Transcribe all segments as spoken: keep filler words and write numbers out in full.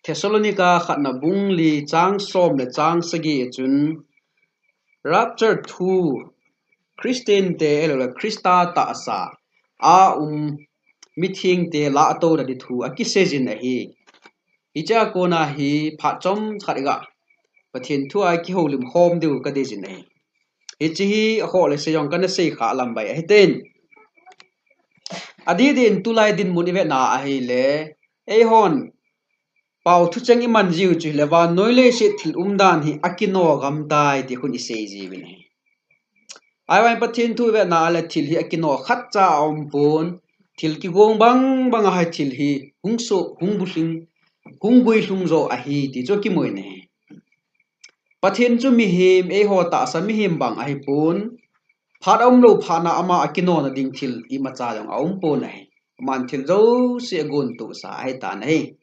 Thessalonica khatna bung li chang som le chang sagi a chun rapture thu Christian te ahilouleh Christa tahsa a um mithengte lahtouna ding thu akiseijin ahi. Hichea kona hi phat chomkhat iga Pathen thu a kihoulim khom diu kadeijin ahi. Hiche hi akhoh le sei jong kana sei kha lambai ahi ten. Adih din tulai dinmun ivetna ahile, eihon pao thucheng iman jiu chu hile vannoi leiset thil umdan hi akino gamtai ti khun isei jiuvin ahi. Ahivangin Pathen thu ivetna ahile thil hi akino khatcha aumpon, thil kigong bang bang a hi thil hi hung so, hung bulhing, hung guilhung jo ahi ti chu kimu in ahi. Pathen chu mihem, eiho tahsa mihem bang ahipon, phat aumlou phatna ama akinona ding thil imacha jong aumpon ahi. Aman thil jouse agontohsa ahitan ahi.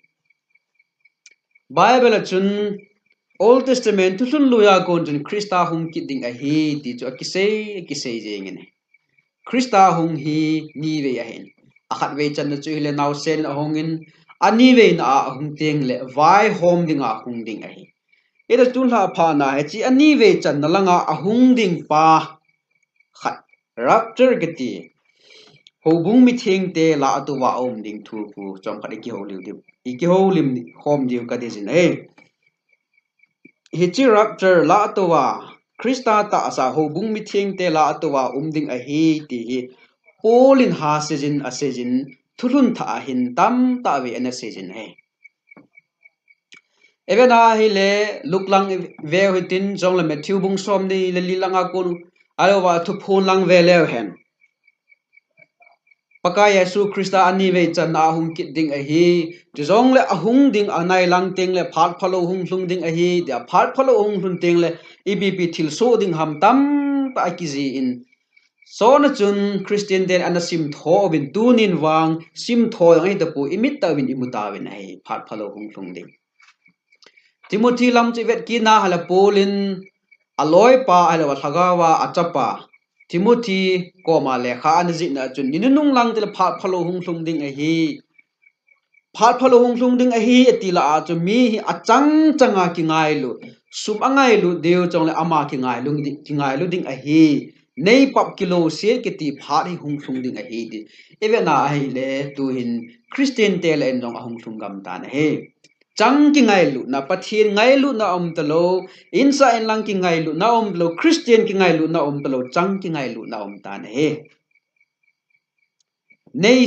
Bible a chun Old Testament thulhun luia kon chun Christa hung kit ding ahi ti chu akisei, akisei jengin ahi. Christa hung hi nivei ahin. Akhatvei channa chu hile naosen ahungin, aniveina a ahung tengle vaihom dinga hung ding ahi. Hita tulha phatna hiche aniveichanna langa ahung ding pa khat, rapture kiti, houbung mithengte lahtouva aum ding thu khu chomkhat ikihoulim diu, ikihoulim khom diu kadeijin ahi. Hiche rapture lahtouva, Christa tahsa houbung mithengte lahtouva um ding ahi ti hi Paul in ha seijin, aseijin, thulhun thah a hin tamtah vei ana seijin ahi. Ivetna ahile, Luke lang iveu hitin, chule Matthew bung somni le li langa kon, ahilouva Thuphon lang veleu hen, Pakai Jesu Christa aniveichanna ahung kit ding ahi. Chujongle ahung ding anai lang tengle phat phalou hung lhung ding ahi tia, phat phalou hung lhun tengle ipi ipi thilsoh ding ham tamtah akijih in, sona chun Christian ten ana simtho uvin, tunin vang simtho jong ahitapoi, imit tah uvin imu tauvin ahi, phat phalou hung lhung ding. Timothy lam chu ivet kitna ahile Paul in aloipa ahilouva lhagaova achapa Timothy koma lekha ana jihna chun, ni nunung lang tengle phat phalou hung lhung ding ahi, phat phalou hung lhung ding ahi ati lah a chu mi hi achang changa kingailu, sum angailut diu chule ama kingailu ding, kingailu ding ahi. Neipap kiloset kiti phat hi hung lhung ding ahi ti ivetna ahile, tuhin Christian te lah in jong ahung lhung gamtan ahi. Chang kingailutna, Pathen ngailutna aum talou, insah inlang kingailutna aum talou, Christian kingailutna aum talou, chang kingailutna aum tan ahi. Nei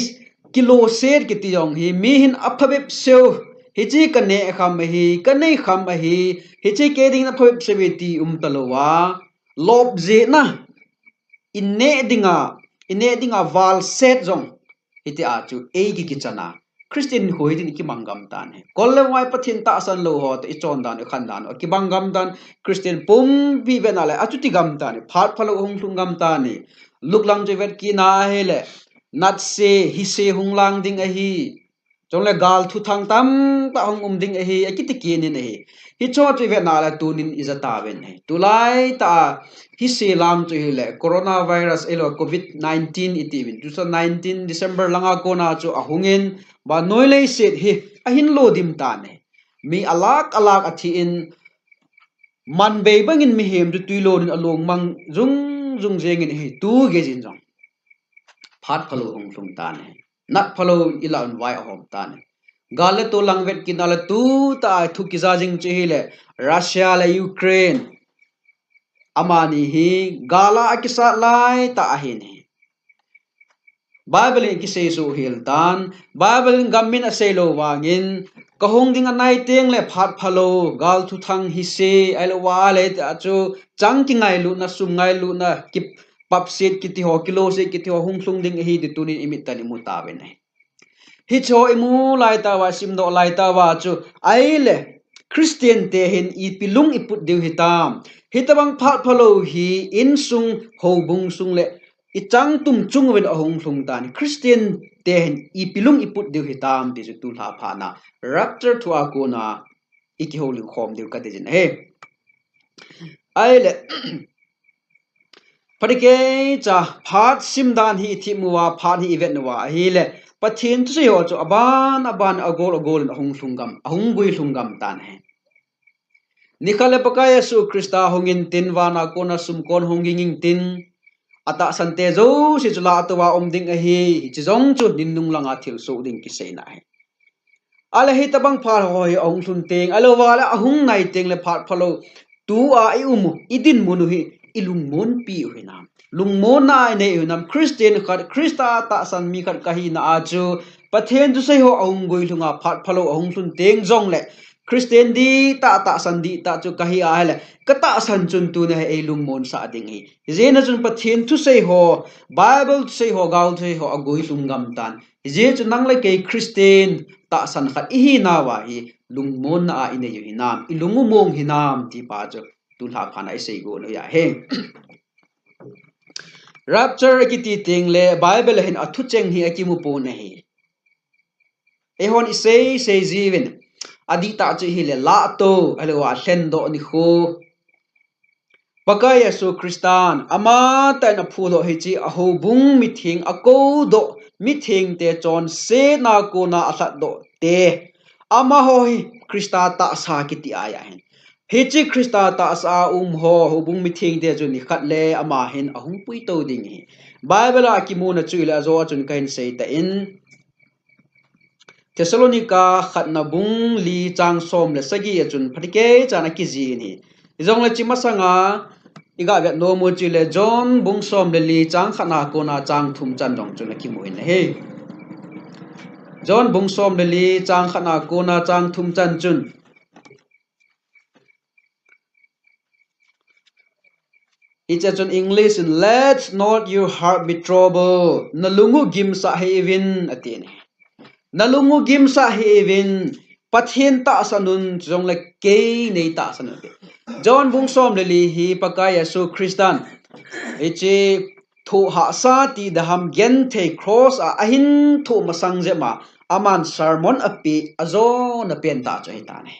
kiloset kiti jong hi, mi hin aphabep seu, hiche kaneh kham ahi, kanei kham ahi, hiche kei dingin aphabep seu ti um talouva, lopjehna, ineh dinga, ineh dinga valset jong, hitia chu ei kikichan a, Christian ho hitin ikibang gamtan ahi. Kol le vai Pathen tahsan lou ho toh ichon dan u, ikhan dan u, akibang gamtan, Christian pumpi vetna le achuti gamtan ahi, phat phalou hung lhung gamtan ahi. Luke lang chu ivet kitna ahile, natse, hise hung lang ding ahi. Chule gal thuthang tamtah hung um ding ahi, akiti kit in ahi. Hicho chu ivetna le tunin ija tauvin ahi. Tulaitah a hise lang chu hile, coronavirus ahilouleh covid nineteen itiuvin, two thousand nineteen December langa kona chu ahungin, vannoi leiset hi ahin lodim tan ahi. Mi alakh alakh athi in, manbei bangin mihem chu tuilon in along mang jung jung jengin ahi, tu geijin jong phat phalou hung lhung tan ahi. Nat phalou ilah un vai ahom tan ahi. Gal le tol lang vet kitna le tutah a thu kija jing chu hile, Russia le Ukraine, amani hi gal a akisat laitah ahin ahi. Bible in kisei soh hel tan, Bible in gam min asei lou vangin, kahung ding anai tengle phat phalou, gal thuthang hise, ahilouva le tia chu chang kingailutna, sum ngailutna, kipapset kiti ho, kiloset kiti ho hung lhung ding ahi ti tunin imit tah in imu tauvin ahi. Hicho imu laitah uva, isimdoh laitah uva chu, ahile, Christian te hin ipi lung iput diu hitam. Hitobang phat phalou hi insung, houbung sung le ichang tum chung uvin ahung lhung tan. Christian te hin ipi lung iput diu hitam ti chu tulha phatna rapture thu a kona ikihoulim khom diu kadeijin ahi. Ahile, phat ikei cha, phat simdan hi ithim uva, phat hi ivet uva ahile, Pathen thusei ho chu aban aban, agol agol in ahung lhung gam, ahung guilhung gam tan ahi. Nikhat le Pakai Jesu Christa hung intin, vana kona sumkon hung ging intin, atahsan te jouse chu lah a tou a um ding ahi. Hiche jong chu ninunung langa thilsoh ding kiseina ahi. Ahile hitabang phat ho hi ahung lhun teng, ahilou vale ahung nai teng le phat phalou, tua i um u, i dinmun u hi i lungmonpi u hinam? Lungmonna i nei u hinam? Christian khat, Christa tahsan mi khat kahina a chu Pathen thusei ho ahung guilhung a, phat phalou ahung lhun teng jongle Christian dihtah, tahsan dihtah chu kahi a ahile, ka tahsan chun tuni hi ei lungmonsah ding ahi. Hijeh a chun Pathen thusei ho, Bible thusei ho, gao thusei ho aguilhung gam tan. Hijeh chun nang le kei Christian tahsan khat ihi nauva hi lungmonna a i nei u hinam, i lung u mong hinam ti pa chu tulha phat a i sei got u ahi. Rapture akiti teng le Bible a hin athu cheng hi akimu pon ahi. Eihon i sei sei jiuvin, adihtah chu hile lah a tou, ahilou a lhendoh nikho. Pakai Jesu Christan amatah in aphudoh hiche a houbung mitheng, akoudoh mitheng te chonsetna kona alhatdoh te, amaho hi Christa tahsa kiti ahi ahin. Hiche Christa tahsa a um ho, houbung mitheng te chu nikhat le ama hin ahung puitou ding ahi. Bible a akimuna chu hile ajo a chun kahin sei tan. Thessalonica khatna bung li chang som le sagi a chun phatecha in akijih in ahi. Hijongle hiche masanga i gavet nom u chu hile John bung som le li chang khatna kona chang thum chan jong chun akimu in ahi. John bung som le li chang khatna kona chang thum chan chun Hiche chun English in, "Let not your heart be troubled." Na lung u gimsah hih uvin, ati ne. Na lung u gimsah hih uvin, Pathen tahsan un, chujongle kei nei tahsan un, ati. John bung som le li hi Pakai Jesu Christan hiche thoh hahsa ti daham genthei cross a ahin thoh masang jep ma, aman sermon apeh, ajona pen tah chu ahi tan ahi.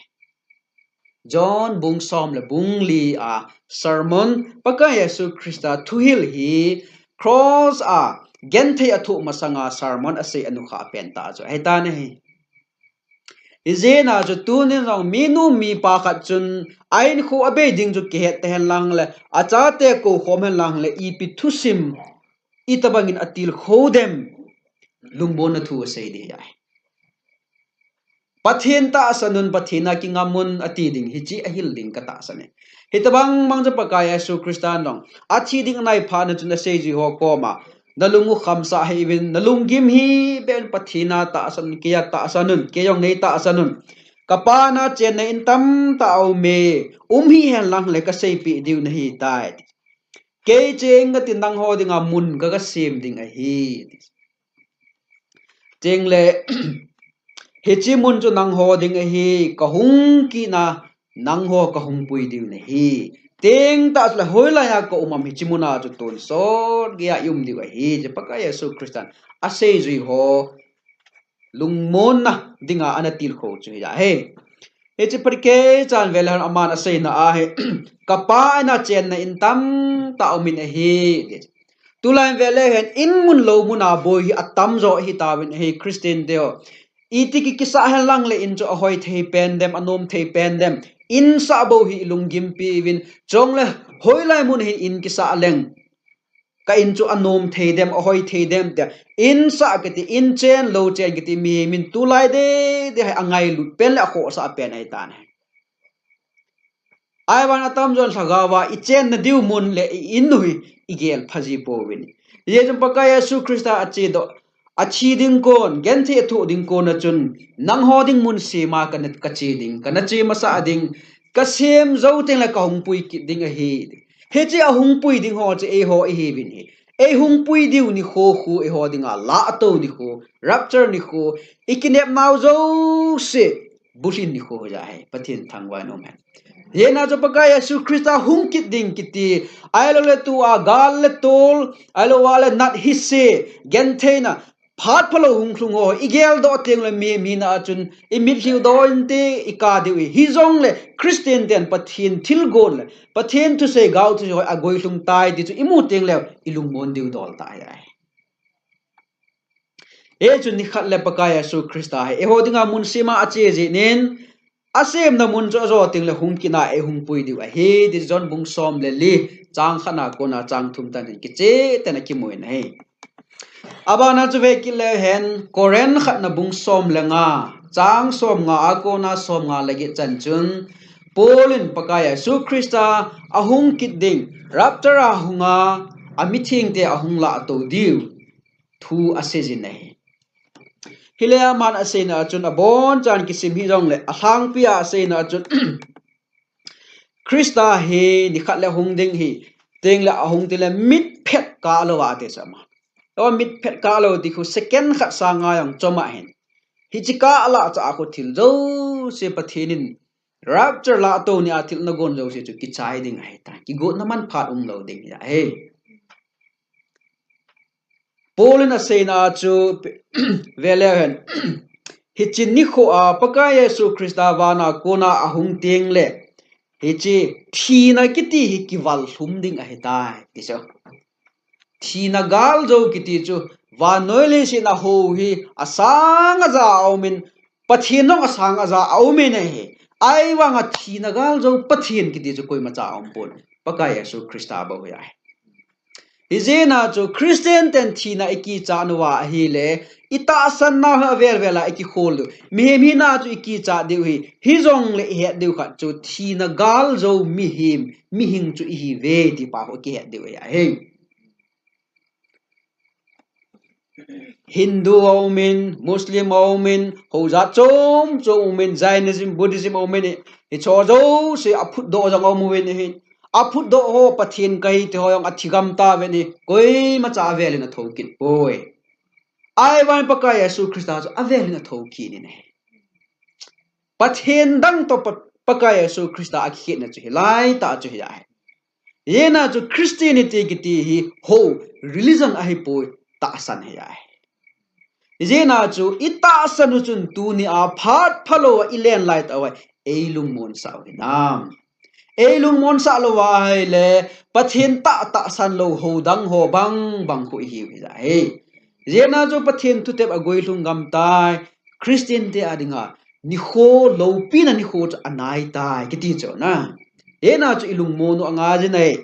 John bung som le bung li a sermon, Pakai Jesu Christa thuhil hi cross a genthei athoh masanga sermon asei anukha pen tah chu ahi tan ahi. Hijeh a chu tunin jong minu mipa khat chun a-in khu abei ding chu kihet ta hen lang le, achate kou khom hen lang le, ipi thusim, itobang in atilkhou dem, lungmonna thu asei ding ahi. Pathen tahsan un, Pathen a kingam un, ati ding, hiche ahil ding katahsan e. Hitobang bang chu Pakai Jesu Christan jong athi ding anai phat na chun aseijui ho koma, na lung u khamsah hih uvin, na lunggim hi beh un, Pathen a tahsan un, kei a tahsan un, kei jong nei tahsan un. Ka Pa in a chenna in tamtah aum e, um hih hen lang le kaseipeh diu nahi tai. Kei cheng kati, nangho dinga mun ka, kasem ding ahi. Cheng le, hiche mun chu nangho ding ahi, kahung kit na, nangho kahung pui diu nahi. Teng tah le hoilai a ka um am hiche mun a chu tonsot geiya i um diu ahi, ti Pakai Jesu Christan aseijui ho lungmonna dinga ana tilkhou chu hi ahi. Hiche phatecha in vele aman aseina ahi, ka Pa in a chenna in tamtah umin ahi. Tulai vele hin in mun lou mun a boi hi atamjo ahi tauvin ahi, Christian te ho. Iti ki kisah hen lang le in chu ahoi thei pen dem, anom thei pen dem. In sah bou hi i lunggimpi uvin, chujongle hoilai mun hi in kisah leng ka in chu anom thei dem, ahoi thei dem tia. In sah kati, in chen lou chen kati, mihem in tulai deh deh hi angailut pen le akhohsah pen ahi tan ahi. Ahivang atamjon lhagao a i chenna diu mun le i in u hi i gel phaji pouvin. Hijeh chun Pakai Jesu Christa achedoh, athi ding kon, genthei athoh ding kon a chun, nangho ding mun sem a kana, kache ding, kana che masah ding, kasem jou teng le kahung pui kit ding ahi. Hiche ahung pui ding ho chu eiho ihiuvin ahi. Eihung pui diu nikho khu eiho dinga lah a tou nikho, rapture nikho, i kinepnau jouse bulhin nikho ahi, Pathen thangvah in um hen. Hijeh a chu Pakai Jesu Christa hung kit ding kiti, ahilou le tua gal le tol, ahilou a le nat hise, gentheina, phat phalou hung lhung ho, i geldoh teng le mi, mi na a chun, i mitlhi u doh inte, i kap diu ahi. Hijongle, Christian ten Pathen thilgon le, Pathen thusei gao thusei ho aguilhung tai ti chu i mu teng le, i lungmon diu dol tah ahi. Hichu nikhat le Pakai Jesu Christa hi eiho dinga mun sema ache jeh in, asemna mun chu ajo tengle hung kit a eihung pui diu ahi, ti John bung som le li, chang khat na kona chang thum tan hin kicheh tah in akimu in ahi. Abana chu vekit leu hen, Koren khatna bung som le nga, chang som nga a kona som nga le get chan chun, Paul in Pakai Jesu Christa ahung kit ding, rapture a hunga, amithengte ahung lahto diu thu asei jin ahi. Hile aman aseina chun abonchan kisim hijongle, alhangpi a aseina chun, Christa hi nikhat le hung ding ahi, tengle ahung tengle mitphet kah louva ati chu ama. Awa mitphet kah lou ti khu second khat sanga jong chom ahin. Hiche kah lah cha a khu thil jouse Pathen in rapture lahto nia thil nagon jouse chu kichai ding ahitai. Kigotna manphat umlou ding ahi. Paul in aseina chu veleu hen. Hiche nikho a Pakai Jesu Christa vana kona ahung tengle, hiche thina kiti hi kival lhum ding ahitai, ti chu. Thina gal jou kiti chu, vannoi leiset a hou hi asang aja a um in, Pathen jong asang aja a um in ahi. Ahivanga thina gal jou Pathen kiti chu koimacha aumpon. Pakai Jesu Christa bou hi ahi. Hijeh a chu Christian ten thina ikichat uva ahile, itahsan nau hi avel vel a ikikhol diu. Mihem hina chu ikichat diu ahi. Hijongle ihet diu khat chu thina gal jou mihem, mihing chu ihiuve ti pa khu ikihet diu ahi. Hindu a um in, Muslim a um in, hou jat chom chom um in, Jainism, Buddhism a um in, hicho jouse aphutdoh jong a um uvin ahi. Aphutdoh ho Pathen kahi ti ho jong athigam tauvin ahi. Koimacha avel in athou kit poi. Ahivangin Pakai Jesu Christa chu avel in athou kit in ahi. Pathen dang toh Pa-, Pakai Jesu Christa akikhetna chu hilai tah chu hi ahi. Hijeh a chu Christianity kiti hi hou religion ahipoi, tahsan hi ahi. Hijeh a chu itahsan u chun tunia phat phalou a ilen lai tah uva eilungmonsah u hinam. Eilungmonsah lou ahile, Pathen tah tahsan lou hou dang ho bang bang khu ihiu hi ahi. Hijeh a chu Pathen thutep aguilhung gam tai, Christian te a dinga nikho loupina nikho chu anai tai, kiti chu na. Hijeh a chu ilungmon u angai jin ahi.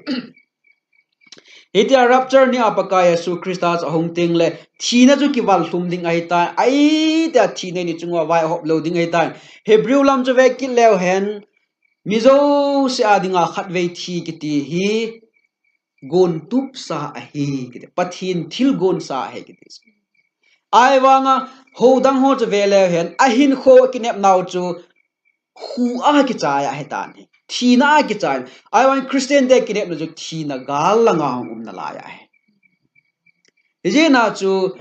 Hitia rapture nia Pakai Jesu Christa chu ahung tengle, thina chu kival lhum ding ahitai. Ahitia thina ni chunga vaihop lou ding ahitai. Hebrew lam chu vekit leu hen, mi jouse a dinga khatvei thi kiti hi, gontupsa ahi kiti. Pathen thilgonsa ahi kiti. Ahivanga, hou dang ho chu veleu hen, ahinkho kinepnau chu, khu a kichai ahitan ahi. Thina a kichai. Ahivang Christian te kinepna chu thina gal langa hung umna lai ahi. Hijeh a chu,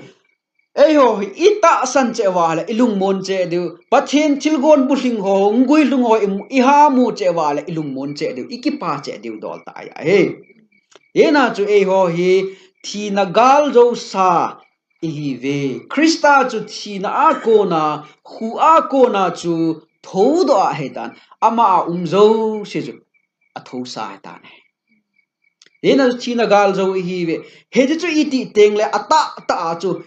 eiho hi itahsan cheh uva le, ilungmon cheh diu. Pathen thilgon bulhing ho, hung guilhung ho, i, ihamu cheh uva le, ilungmon cheh diu, ikipah cheh diu dol tah ahi. Hijeh a chu eiho hi thina gal jousa ihiuve. Christa chu thina a kona, khu a kona chu thoudoh ahitan. Ama a um jouse chu athousa ahitan ahi. Hijeh a chu thina gal jou ihiuve. Hiche chu iti tengle atahtah a chu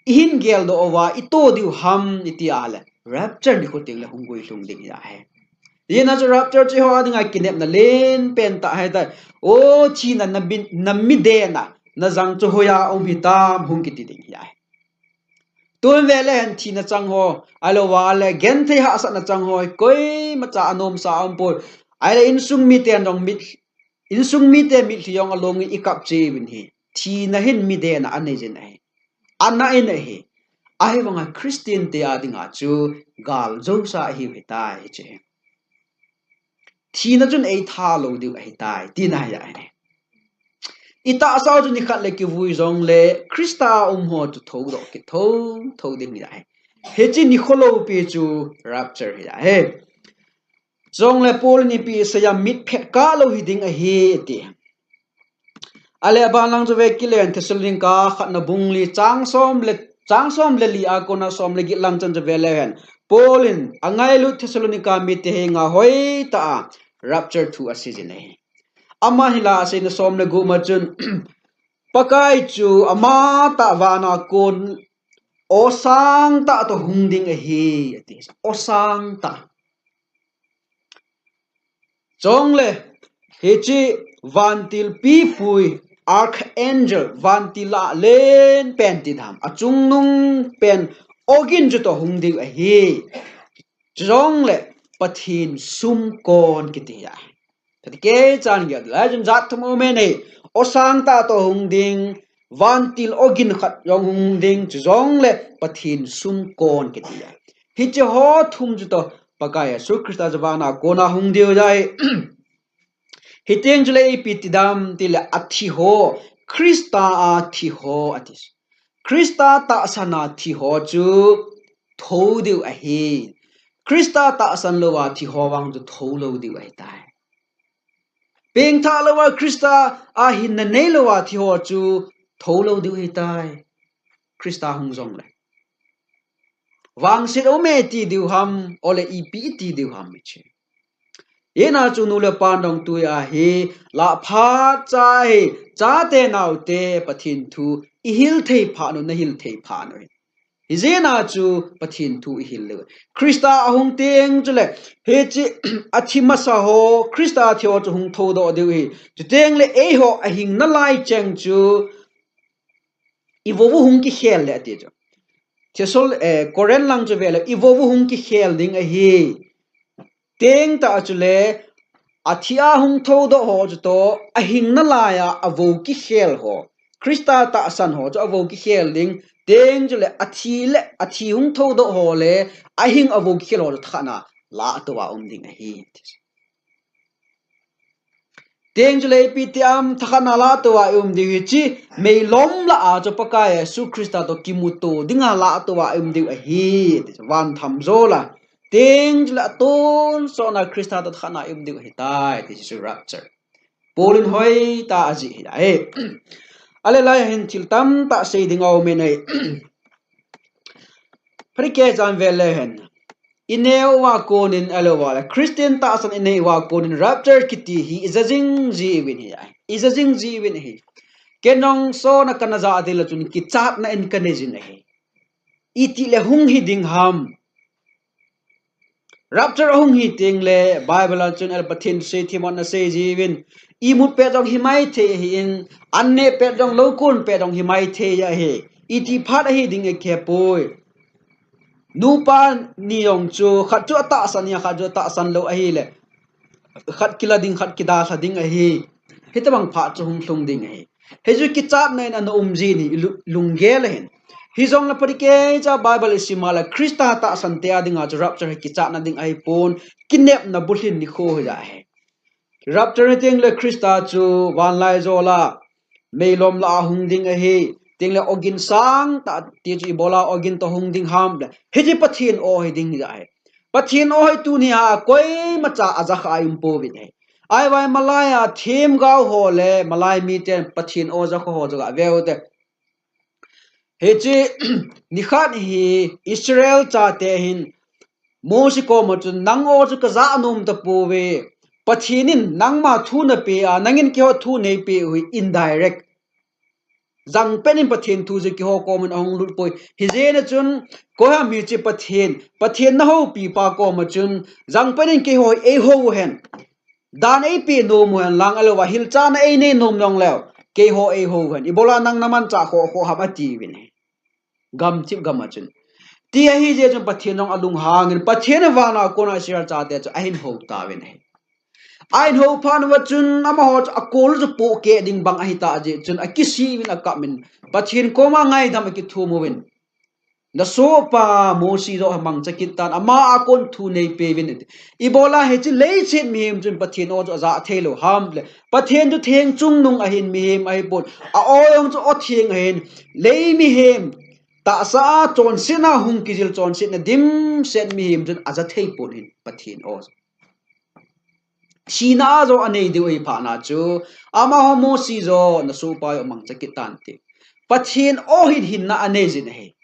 ihin geldoh uva, ito diu ham iti a le, rapture nikho tengle hung guilhung ding hi ahi. Hijeh a chu rapture chu eiho a dinga kinepna lenpen tah ahitai. O thina, na mi, na midena, na jang chu hoiya um hitam hung kiti ding hi ahi. Tun veleu hen thina chang ho, ahilouva le genthei hahsatna chang ho, koimacha anomsa aumpoi. Ahile insung miten jong mit, insung mite mitlhi jong alongin ikap cheh uvin ahi. Thina hin midena anei jin ahi. Ana in ahi. Ahivanga Christian te a dinga chu gal jousa ahiu hitai hiche. Thina chun eitha lou diu ahitai, tina hi ahi. Itahsa u chu nikhat le kivui jongle, Christa a um ho chu thoudoh kit thou, thou ding hi ahi. Hiche nikho loupi chu rapture hi ahi. Jongle Paul in ipi asei a, mitphet kah lou hiding ahi ati. Ahile aban lang chu vekit leu hen Thessalonica khatna bung li chang som le, chang som le li a kona som le get lang chan chu veleu hen. Paul in angailut Thessalonica mite henga hoitah a rapture thu asei jin ahi. Ama hin la aseina som le gup ma chun, Pakai chu amatah vana kon Aw sangtah toh hung ding ahi, ati. Aw sangtah. Chule, hiche vantil pipui, archangel, vantil a len pen ti dam, achungnung pen awgin chu toh hung ding ahi. Chule, Pathen sumkon kiti ahi. Kati kei chan gel lai chun jat thum um e nei. Aw sangtah toh hung ding, vantil awgin khat jong hung ding, chule Pathen sumkon kiti ahi. Hiche ho thum chu toh Pakai Jesu Christa chu vana kona hung diu ahi. Hiteng chule ipi ti dam tile athi ho, Christa a thi ho ati. Christa tahsan a thi ho chu thou diu ahi. Christa tahsan louva thi ho vang chu thou lou diu ahitai. Pengthah louva Christa a hinna nei louva thi ho chu thou lou diu ahitai. Christa hung jongle. Vangset um e ti diu ham, ole ipi ti diu ham hiche. Hijeh a chu nu le pa dong tui ahi, lah phat cha hi, chate naote Pathen thu ihil thei phat u, nahil thei phat u hi. Hijeh a chu Pathen thu ihil leu. Christa ahung teng chule, hiche athi masa ho, Christa thi ho chu hung thoudoh diu ahi. Chuteng le eiho ahing nalai cheng chu, ivou u hung kikhel le ati chu. Thesal, eh, Corinth lang chu vele, ivou u hung kikhel ding ahi. Teng tah chule, athi a hung thoudoh ho chu toh, ahing nalai a, avou kikhel ho. Christa tahsan ho chu avou kikhel ding. Teng chule, athi le, athi hung thoudoh ho le, ahing avou kikhel ho chu thakhat a, lah tou a um ding ahi. Teng chule ipi ti am, thakhat a lah tou a i um diu hiche, meilom lah a chu Pakai Jesu Christa toh kimuto dinga lah tou a i um diu ahi, ti chu van tham jou la. Teng chule atonsot a Christa toh thakhat a i um diu ahitai, ti chu rapture. Paul in hoitah a ajih ahi. Ale lai hin thil tamtah sei ding aum e nei. Phat kei chan vele hin. I neo uva konin ahilouva le, Christian tahsan i nei uva konin rapture kiti hi i ja jing jiuvin ahi. I ja jing jiuvin ahi. Ken jong sona kana ja ding le chun kichatna in kanei jin ahi. Iti le hung hi ding ham. Rapture ahung hi teng le, Bible a chun el Pathen thusei themna asei jiuvin. Imut pet jong hi mai thei ahin, an neh pet jong lou kon pet jong hi mai thei ahi. Iti phat ahi ding e kipah poi. Nupa ni jong chu khat chu atahsan a, khat chu atahsan lou ahile, khat kila ding, khat kidalha ding ahi. Hitabang phat chu hung lhung ding ahi. Hichu kichatna in ana um jin ahi, lu-, lunggel ahin. Hijongle phat kei cha Bible i sim a le Christa tahsan te a dinga chu rapture hi kichatna ding ahipon, kinepna bulhin nikho hi ahi. Rapture ni teng le Christa chu vanlaijol a meilom lah a hung ding ahi. Teng le awgin sangtah ti chu ibola awgin toh hung ding ham le, hiche Pathen aw hi ding ahi. Pathen aw hi tuni a koimacha aja kha a um pouvin ahi. Ahivangin malai a themgao ho le malai miten Pathen aw ja kha ho chu gave ute. Hiche nikhat hi Israel chate hin Mose koma chun, nang aw chu kaja nom tapouve. Pathen in nangma thu napeh a, nangin keiho thu neipeh u hi indirect. Jangpen in Pathen thu chu keiho komin ahung lut poi. Hijeh a chun, koiham hiche Pathen, Pathen nahoupi pa koma chun, jangpen in keiho eihou hen. Dan eipeh nom u hen lang ahilouva, hilchahna einei nom jongleu, keiho eihou hen. Ibola nang namanchah khoh khoh ham atiuvin ahi. Gamthip gam a chun. Ti ahi jeh chun Pathen jong alunghangin, Pathen in vana kona Israel chate chu ahin hou tauvin ahi. Ahin hou phat uva chun amaho chu akol chu pohkeh ding bang ahitah jeh chun akisih uvin akap in, Pathen koma ngaidam akithum uvin. Nasohpa Mose joh hi mangcha kit tan, ama a kon thu neipeuvin ati. Ibola hiche leiset mihem chun Pathen aw chu aja thei lou ham le, Pathen chu theng chungnung ahin, mihem ahipon, a aw jong chu aw theng ahin, lei mihem, tahsa a chonsetna hung kijil chonsetna dimset mihem chun aja thei pon ahin Pathen aw chu. Thina a jong anei diu ahi phat a chu, amaho Mose joh nasohpa joh mangcha kit tan ti. Pathen aw hin hinna anei jin ahi.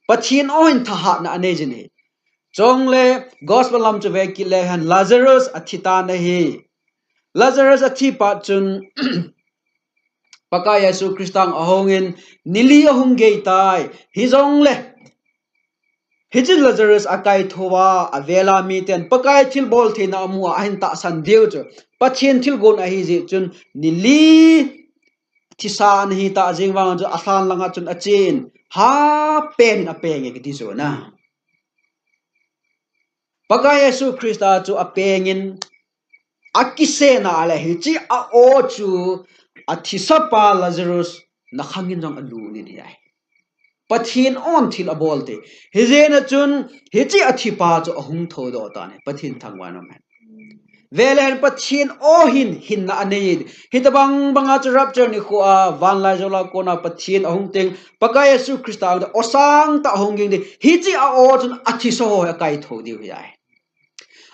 Pathen aw hin thahatna anei jin ahi. Chule Gospel lam chu ve kit le hen Lazarus athi tan ahi. Lazarus athi phat chun Pakai Jesu Christa ahungin, ni li ahung gei tai. Hijongle, Hiche Lazarus akaithou a, avela miten Pakai thilbol theina amu a, ahin tahsan diu chu Pathen thilgon ahi jeh chun, ni li thisa ana hi ta jeng vang chu alhan langa chun achen, hapen in apeng e kiti chu na. Pakai Jesu Christa chu apengin, akisena le hiche a-o chu athisa pa Lazarus nakhang in jong alut in ahi. Pathen on thil abol te. Hijeh a chun hiche athipa chu ahung thoudoh tan ahi. Pathen thangvah in um hen. Vele hen Pathen o hin hinna anei. Hitabang banga chu rapture nikho a vanlaijol a kona Pathen ahung teng, Pakai Jesu Christa ahung teng, o sangtah ahung ging ding. Hiche a-o chun athisa ho hi akaithou diu ahi.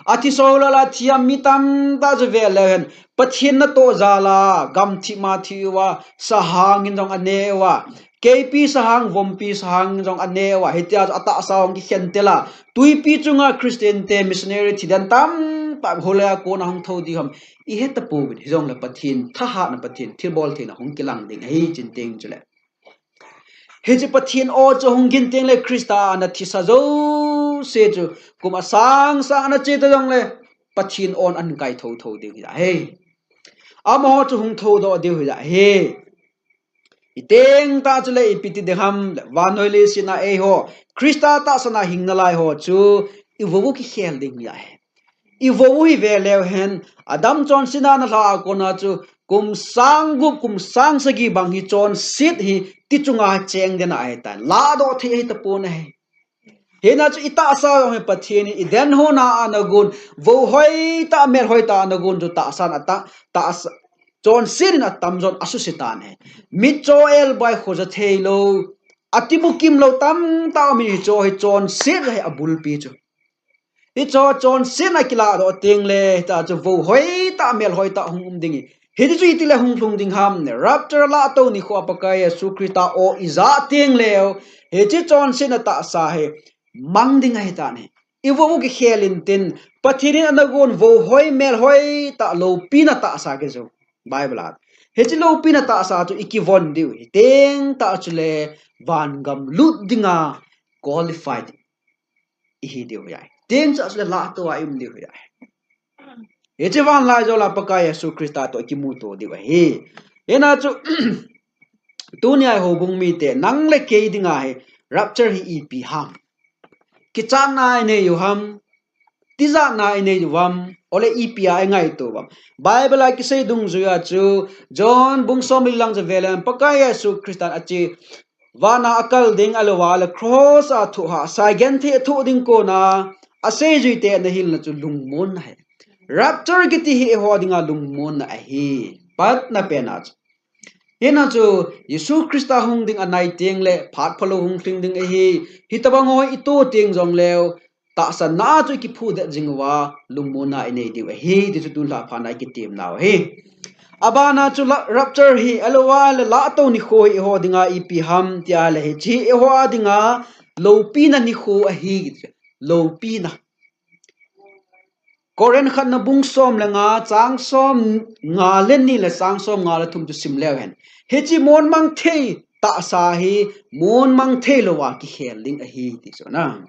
Athisa ho lah a thi a mi tamtah chu vele hen Pathen natoh jal a, gamthip ma thi uva, sahang in jong ane uva, keipi sahang, vompi sahang in jong ane uva, hitia chu atahsa hung kikhen tel a, twipi chunga Christian te missionary thiden tamtah hoilai a kona hung thou diu ham, ihet tapouvin, hijongle Pathen thahatna, Pathen thilbol theina hung kilang ding ahi, chun teng chule. Hiche Pathen o chu hung ging teng le Christa ana thisa jouse chu kum asang sang ana che ta jongle Pathen on ahin kaithou thou diu ahi. Amaho chu hung thoudoh diu ahi. Iteng tah chule ipi ti ding ham, vannoi leiset a eiho Christa tahsan a hing nalai ho chu ivou u kikhel ding ahi. Ivou u hi veleu hen, Adam chonsetna nalhah a kona chu kum sang gup, kum sang sagi bang hi chonset hi ti chunga cheng den ahitan. Lahdoh thei ahi tapon ahi. Hina chu itahsa jong hi Pathen in iden hon a ana gon, vou hoitah, mel hoitah ana gon chu tahsan ata, tahsa, chonset in atamjon asuse tan ahi. Mitcho elbai khoja theilou, atibukim lou tamtah um in hicho hi chonset ahi abulpi chu. Hicho chonsetna kilahdoh teng le, hita chu vou hoitah, mel hoitah hung um ding ahi. Hiti chu itile hung lhung ding ham, rapture lahtou nikho a Pakai Jesu Christa o ija teng leu, hiche chonsetna tahsa hi mang ding ahitan ahi. Ivou u kikhel intin, Pathen in ana gon vou hoi, mel hoitah loupina tahsa kijo. Bible a. Hiche loupina tahsa chu ikivon diu ahi. Teng tah chule vangam lut dinga qualified ihi diu ahi. Teng tah chule lahtou a i um diu ahi. Hiche vanlaijol a Pakai Jesu Christa toh ikimuto diu ahi. Hina chu tunia houbung mite nang le kei dinga hi rapture hi ipi ham? Kichatna inei u ham? Tijatna inei u ham? Ole ipi a ingaito u ham? Bible a kisei dungjuia chu John bung som le li lang chu veleu hen Pakai Jesu Christan ache, vana akal ding ahilouva le cross a thoh hah, sai genthei thoh ding kona aseijuite ana hilna chu lungmonna ahi. Rapture kiti hi eiho dinga lungmonna ahi. Patna pena chu. Hina chu Jesu Christa hung ding anai teng le phat phalou hung lhing ding ahi. Hitabang ho ito teng jongleu tahsanna chu ikiphudet jing uva lungmonna inei diu ahi ti chu tulha phat a ikitemnau ahi. Abana chu la-, rapture hi ahilouva le lahtou nikho hi eiho dinga ipi ham tia le hiche eiho a dinga loupina nikho ahi. Loupina. Corinth khatna bung som le nga chang som nga le ni le chang som nga le thum chu sim leu hen. Hiche mon mang thei tahsa hi mon mang thei louva kikhel ding ahi ti chu na.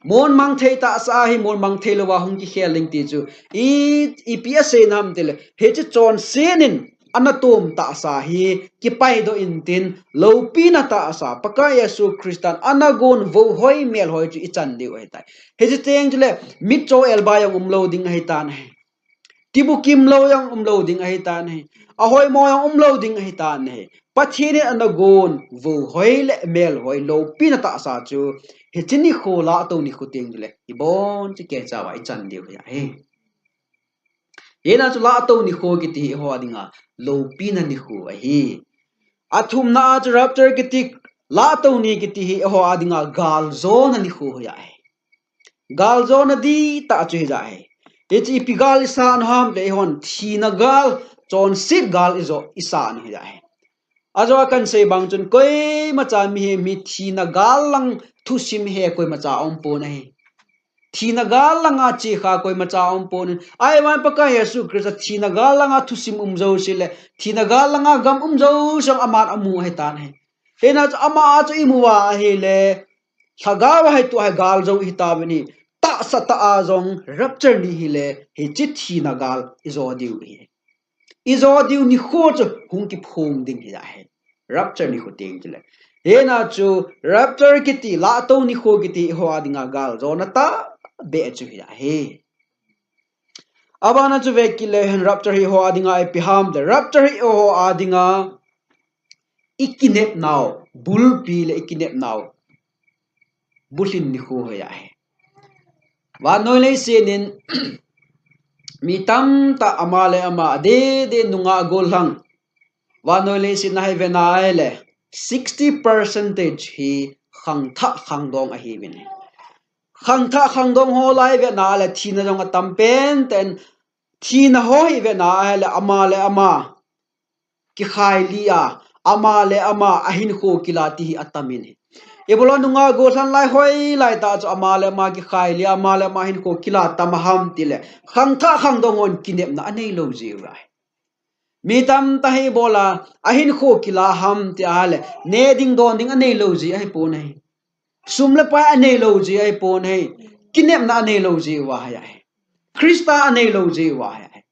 Mon mang thei tahsa hi mon mang thei louva hung kikhel ding ti chu i, ipi asei nam tile hiche chonset in ana tom tahsa hi kipaidoh intin loupina tahsa Pakai Jesu Christan ana gon vou hoi mel hoi chu ichan diu ahitai. Hiche teng chule mitcho elbai jong umlou ding ahitan ahi. Tibukim lou jong umlou ding ahitan ahi. Ahoimo jong umlou ding ahitan ahi. Pathen in ana gon vou hoi le mel hoi loupina tahsa chu hiche nikho lahtou nikho teng chule ibon chu keicha uva ichan diu ahi. Hina chu lahtou nikho kiti hi eiho a dinga loupina nikho ahi. Athumna a chu rapture kiti, lahtou ni kiti hi eiho a dinga galjona nikho ahi. Galjona dihtah chu hija ahi. Hiche ipi gal isa u ham le eihon thina gal, chonset gal ijo isa u hija ahi. Ajo a kahin sei bang chun koimacha mihem hi thina gal lang thusim he koimacha aumpon ahi. Thina gal langa chekha koimacha aumpon in. Ahivangin Pakai Jesu Christa thina gal langa thusim um jouse le thina gal langa gam um jouse aman amu ahitan ahi. Hina chu ama chu imu uva ahile Lhagao a hi tua hi gal jou hi ta beni. Tahsa tah a jong rapture ni hile, hiche thina gal ijo diu hi. Ijo diu nikho chu hung kiphong ding hi ahi. Rapture nikho teng chule. Hina chu rapture kiti, lahto nikho kiti eiho a dinga gal jona tah beh chu hi ahi. Abana chu vekit leu hen rapture hi eiho a dinga ipi ham le. Rapture hi eiho a dinga ikinepnau, bulpi le ikinepnau bulhin nikho hi ahi. Vannoi leiset in mi tamtah ama le ama, adeh deh nungah gollhang, vannoi leiset na hi vena ahile sixty percentage hi khangthah khangdong ahiuvin. Khangthah khangdong ho la hi vena le thina jong atam pen ten, thina ho hi vena ahile ama le ama kikhai li a, ama le ama ahinkho kila ti hi atamin hi. Ibola nungah gollhan lai hoi lai tah chu ama le ama kikhai li a, ama le ama ahinkho kila tam ham tile, khangthah khangdong hon kinepna anei lou jiu ahi. Mi tamtah hi ibola ahinkho kila ham ti ahile, ne ding don ding anei lou ji ahipon ahi. Sum le pai anei lou ji ahipon ahi. Kinepna anei lou jiu ahi ahi. Christa anei lou jiu ahi ahi.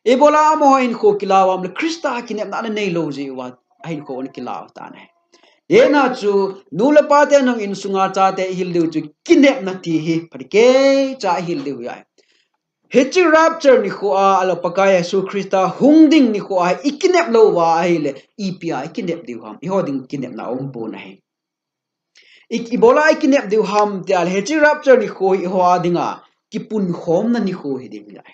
Ibola amaho hinkho kila u ham le Christa kinepna anei lou jiu a, ahinkho ana kila u tan ahi. Hina chu nu le pa ten jong insunga chate ihil diu chu kinepna ti hi phatecha ihil diu ahi. Hiche rapture nikho a, ahilou Pakai Jesu Christa hung ding nikho a ikinep lou uva ahile, ipi a ikinep diu ham, eiho ding kinepna aumpon ahi. I, ibola ikinep diu ham ti ahile, hiche rapture nikho hi eiho a dinga kipunkhomna nikho hi ding ahi.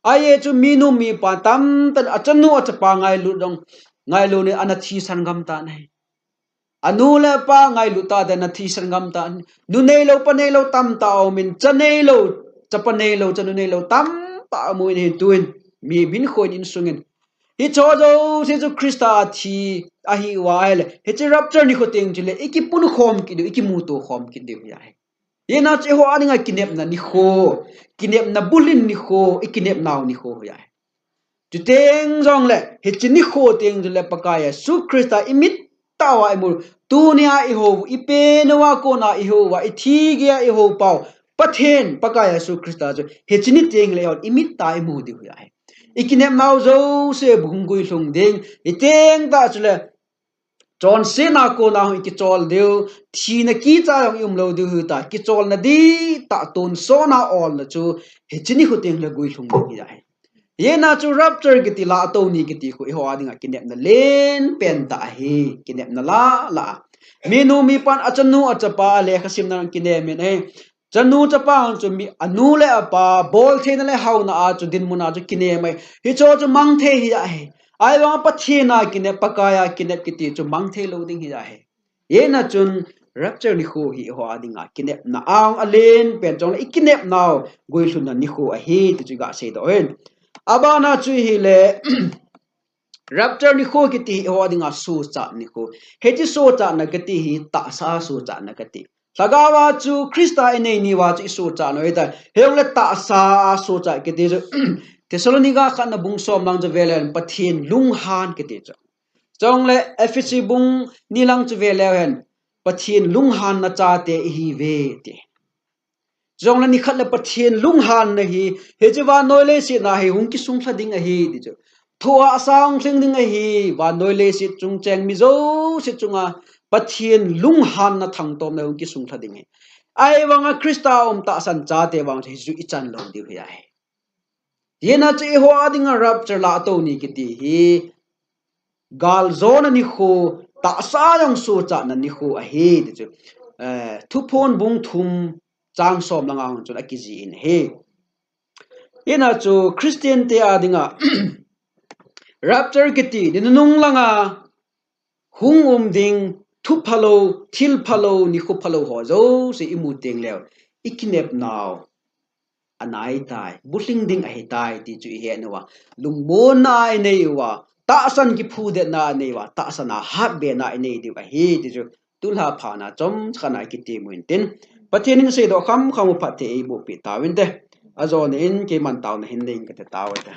Ajeh chu minu mipa tamtah in achanu achapa ngailut jong, ngailut in ana thisan gam tan ahi. Anu le apa ngailut tah ten ana thisan gam tan. Nu neilou, pa neilou tamtah aumin, cha neilou, chapa neilou, chanu neilou tamtah aumin ahi tuin. Mi hinkho in insungin. Hicheho jouse chu Christa a thi ahiuva ahile, hiche rapture nikho teng chule ikipunkhom kit diu, ikimuto khom kit diu ahi. Hina chu eiho a dinga kinepna nikho, kinepna bulhin nikho, ikinepnau nikho ahi. Chuteng jongle, hiche nikho teng chule Pakai Jesu Christa imit tah uva imu, tunia ihou, ipen uva kona ihou uva, ithi geiya ihou pau Pathen, Pakai Jesu Christa chu hiche ni teng le ihon imit tah a imu diu ahi. Ikinepnau jouse hung guilhung ding, hiteng tah chule chonsetna kona hung ikichol diu, thina kicha jong ium lou diu ahitai, kicholna dihtah tonsotna olna chu hiche nikho teng le guilhung ding ahi. Hina chu rapture kiti, lahto ni kiti khu eiho a dinga kinepna lenpen tah ahi, kinepna lah lah. Minu mipan achanu achapa lekha simna kinem in ahi. Chanu chapa chu mi anu le apa boltheina le haona a chu dinmun a chu kinem ahi. Hicheho chu mangthei hi ahi. Ahivanga Pathen a kinep, Pakai a kinep kiti chu mangthei lou ding hi ahi. Hina chun rapture nikho hi eiho a dinga kinepna a lenpen chule ikinepnau guilhunna nikho ahi ti chu iga seidoh in. Abana chu hile, rapture nikho kiti hi eiho a dinga sochatna nikho. Hiche sochatna kiti hi tahsa sochatna kati. Lhagao a chu Christa inei ni uva chu isochat u ahitai. Hijongle tahsa a sochat kiti chu Thessalonica khatna bung som lang chu veleu hen, Pathen lunghan kiti chu. Chule Ephesi bung ni lang chu veleu hen, Pathen lunghanna chate ihiuve ti. Chule nikhat le Pathen lunghanna hi, hiche vannoi leiset na hi hung kisunglha ding ahi ti chu. Thuhahsa hung lhing ding ahi, vannoi leiset chung cheng mi jouse chunga Pathen lunghanna thangtomna hung kisunglha ding ahi. Ahivanga Christa a um tahsan chate vang chu hichu ichan lou diu ahi. Hina chu eiho a dinga rapture lahto ni kiti hi galjona nikho, tahsa jong sochatna nikho ahi ti chu, eh, Thuphon bung thum chang som langa hung chun akijih in ahi. Hina chu Christian te a dinga rapture kiti, ni nunung langa hung um ding thu phalou, thil phalou, nikho phalou ho jouse imu teng leu, ikinepnau anaitai, bulhing ding ahitai ti chu ihet uva, lungmonna inei uva, tahsan kiphudetna inei uva, tahsan a hatbena inei diu ahi ti chu tulha phat na chomcha khat na ikiti mu intin, Pathen in seidoh khamkham u phatthei eiboh peh tauvinte. Ajona in keiman taona hin nei inge kati tauvinte.